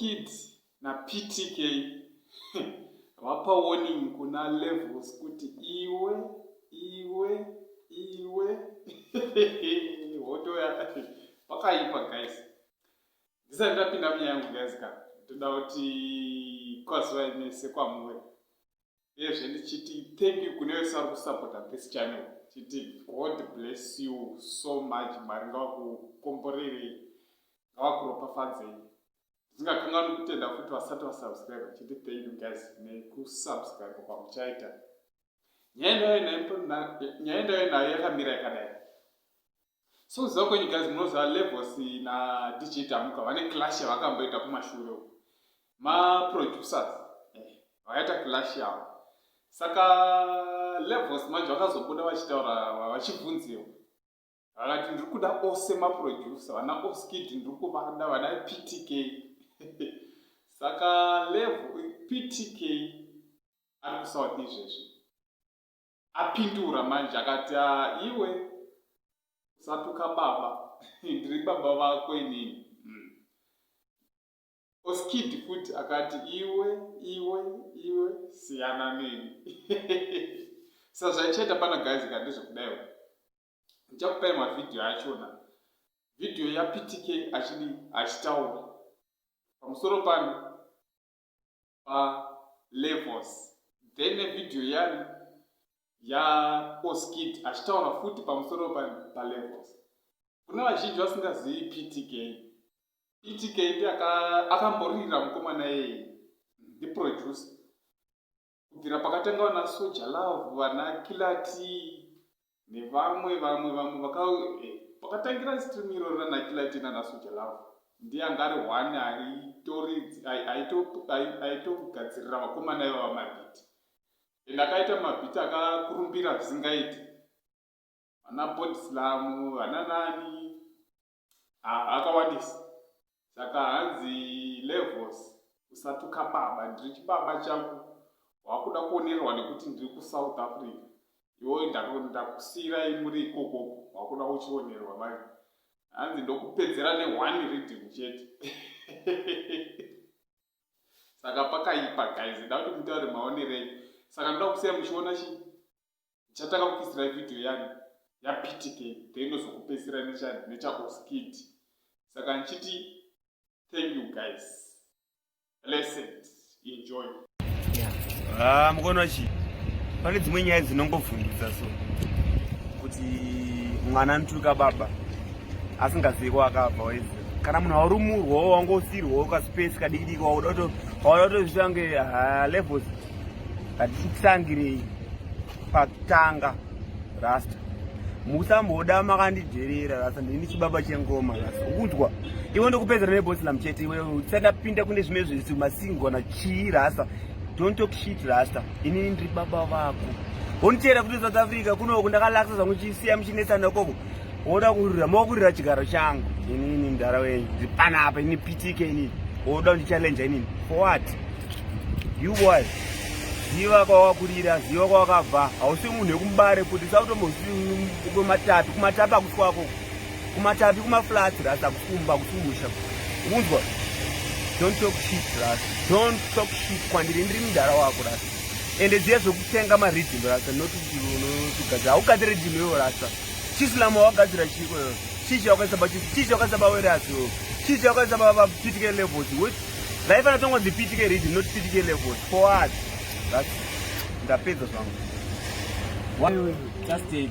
Oskid naPTK vapa warning kuna Levels kuti iwe iwe iwe hoto pakaipa guys. Ndisati ndapinda munyaya yangu guys ka ndoda kuti kwazivai mese kwamuri uyezve ndichiti thank you kune vese vari kusupporta this channel chiti God bless you so much. Mwari ngavakukomborerei, ngavakuropafadzei. Ndisingakanganwi kutenda futi vasati vasubscribe, chiti thank you guys nekusubscribe kwamuchaita. Nyaya ndauya nayo yakamira yakadai. So kuziva kwenyu guys, munoziva Levels naDJ Tamuka vane clash yavakamboita kumashure uko, maproducers vakaita clash yavo. Saka Levels manje vakazobuda vachitaura, vachibvunziwa, vakati ndiri kuda ose maproducer vana Oskid, ndiri kuvada vana PTK. Saka level PTK ari kuSouth izvezvi apindura manje akati, "Ah, iwe usatuka baba, ndiri baba vako inini." Oskid futi akati, "Iwe iwe iwe, siyana neni." Saka zvaichaita pana guys ka ndezvekudaiwo, ndichakupai mavhidhiyo achona, vhidhiyo yaPTK achidi achitaura pamusoro pano paLevels, then nevhidhiyo yani yaOskid achitaura futi pamusoro paLevels. Kune vazhinji vasingazivi PTK, PTK ndi akamboririra mukomana iyeye, ndiproducer kubvira pakatanga vana Soul Jah Love, vana Killer T nevamwe vamwe vamwe vaka eh, pakatangira stream iroro rana Killer T nana Soul Jah Love, ndiye anga ari one aitogadzirira vakomana ivava mabeat, and akaita mabeat akakurumbira zvisingaiti, vana Body Slam, vana nani, akawandisa. Saka hanzi, "Levels, usatuka baba, ndiri chibaba chako. Wakuda kuonererwa nekuti ndiri kuSouth Africa, iwe ndakusiyirai muri ikokoko, wakuda uchionererwa manje." Hanzi, "Ndokupedzera neone riddim chete." Saka pakaipa guys, nda kuti mutaure maonerei. Saka ndoda kusiya muchiona chi ndichatanga kuisirai vhidhiyo yani yaPTK, then ndozokupesirai nechaOskid. Saka ndichiti thank you guys, blessed, enjoy. Ah, mukono chi pane dzimwe nyaya dzinongovhundutsa, so kuti mwana anotuka baba asingazivi kwaakabva. Waiziva kana munhu aurumurwawo, wangosirwawo kaspace kadiki diki, wauda kutozvitange levels. Ngatichitsangirei pakutanga rasta, musamboda makandidherera rasta. Ndini chibaba chengoma rasta, ukunzwa iwe? Ndokupedzera nebhosilam chete iwe, usandapinda kune zvimwe zvisi masingwana chii rasta. Don't talk shit rasta, inini ndiri baba vako. Wonditeera kuti South Africa kunoku ndakalakisa zvangu, chisiya muchinetsana ikoko, woda kurira mokurira chigaro changu. Inini mudhara wenyu ndiri panapa, ini PTK inini. Woda kundichallenge inini for what, you boy? Ziva kwawakurira, ziva kwawakabva. Hausi munhu wekuMbare kuti sautombokumatapi. Kumatapi hakusi kwako, kumatapi kumaflats rasta, hakusi kumba, hakusi kumusha, unzwa? Don't talk shit rasta, don't talk shit kwandiri, ndiri mudhara wako rasta. Ende ziya zvekutenga mariddim rasta, not kuti unotogadzira. Haugadzire riddim iwe rasta. Chisilamu wagadzira chiko iwe? Chii chawakaisa pachisi? Chii chawakaisa pawerasi iwe? Chii chawakaisa paPTK Levels? Vaifana tongonzi PTK riddim, not PTK Levels. For what? That's ndapedza zvangu. Just it.